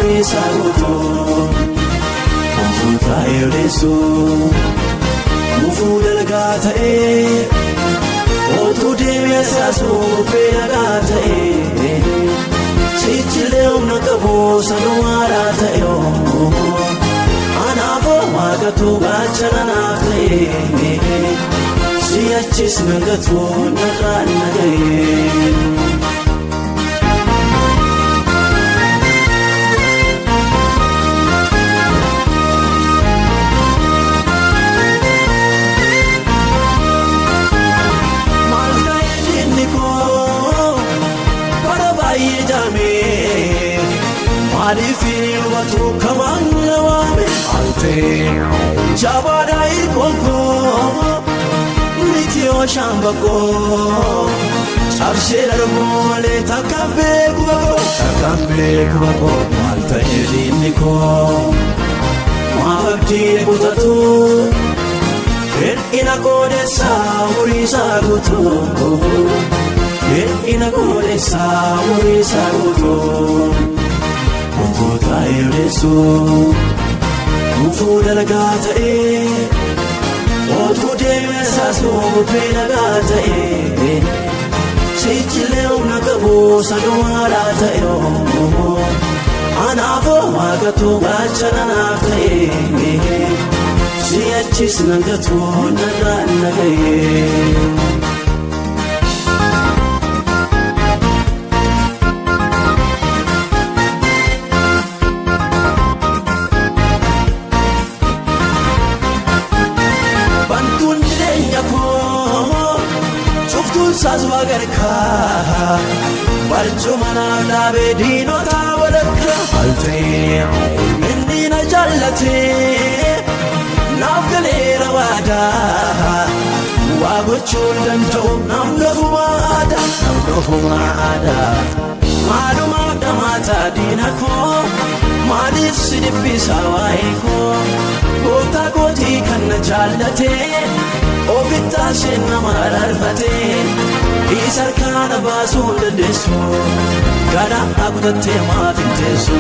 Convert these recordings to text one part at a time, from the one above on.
umurii isaa guutuu. Utuu taa'ee odeessu gufuu dalgaa ta'ee otuu deemee saasuu bubbee dhagaa ta'ee sichilee humna qabu sanumaadhaa ta'e anaafoo waaqatu gaachana naaf ta'ee si'achis nagatu narraan na ga'ee. Maaliif hubatu kamaan na waame altee jabaadhaa hirkonkoo miti yoo shambaqoo cabsee darbuu malee takkaan beeku bakoo takkaan beeku bakoo maal ta'ee diinni koo maaf abdii kutatu hir'ina qoodessaa umurii isaa guutuu hir'ina qoodessaa umurii isaa guutuu. Utuu taa'ee odeessu gufuu dalgaa ta'ee otuu deemee saasuu bubbee dhagaa ta'ee sichilee humna qabu sanumaadhaa ta'e anaafoo waaqatu gaachana naaf ta'ee si'achis nagatu narraan na ga'ee. Bantuun jireenya koo cuftuun saas waagarkaa barcuma naaf dhaabee diinota walakkaa altee inni na jaallatee naaf galeera waadaa waa gochuu hin danda'u namni ofuma aadaa namni ofuma aadaa maalumaaf dhamaata diina koo maaliif si dhiphisa waa'ee koo gooftaa kootii kan na jaallatee ofittaa isheen nama rarfatee isa harkaana baasuu hin dandeessu gara kutattee maaf hin teessu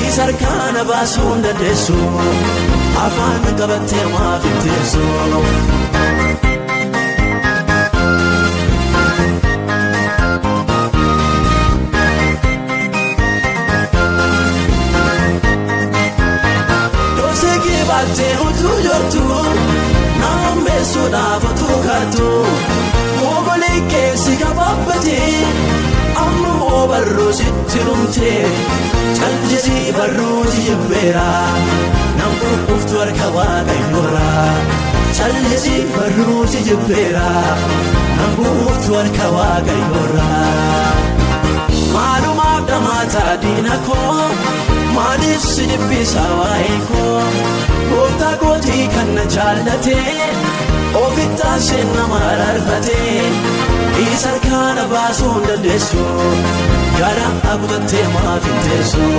isa harkaana baasuu hin dandeessu afaan qabattee maaf hin teessu. Doosee kee baattee utuu jirtu naammeessuudhaaf utuu kaatu moogolee keessi gabaabbatee amma moo barruu sitti dhumtee callisii barruu si jibbeera namni uftu harka waaqayyoora callisii barruu si jibbeera namni uftu harka waaqayyoora. Maalumaaf dhamaata diina koo maaliif si dhiphisa waa'ee koo gooftaa kootii kan na jaallatee ofittaa isheen nama rarfatee isa harkaana baasuu hin dandeessu gara kutattee maaf hin teessu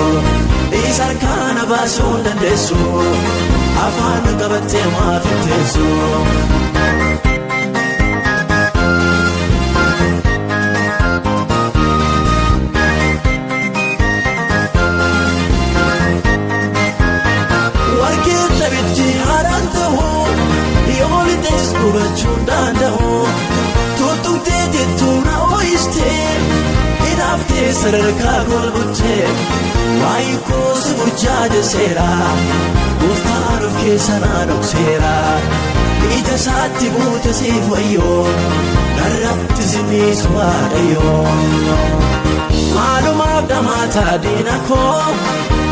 isa harkaana baasuu hin dandeessu afaan qabattee maaf hin teessu. Warqeen dhabichi haaraan ta'u yoo lixees gubachuu danda'u tuttuqtee jettuu na ooyistee hinaaftee sadarkaa golbuttee waa'ee koo si burjaajesseera gooftaan of keessa na dhokseera ija isaatti buute siif wayyoo narratti siniis waaqayyoo. Maalumaaf dhamaata diina koo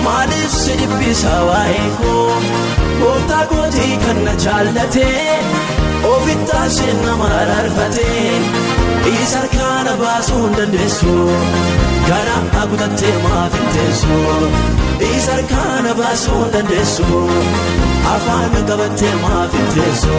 maaliif si dhiphisa waa'ee koo gooftaa kootii kan na jaallatee ofittaa isheen nama rarfatee isa harkaana baasuu hin dandeessu gara kutattee maaf hin teessu isa harkaana baasuu hin dandeessu afaan qabattee maaf hin teessu.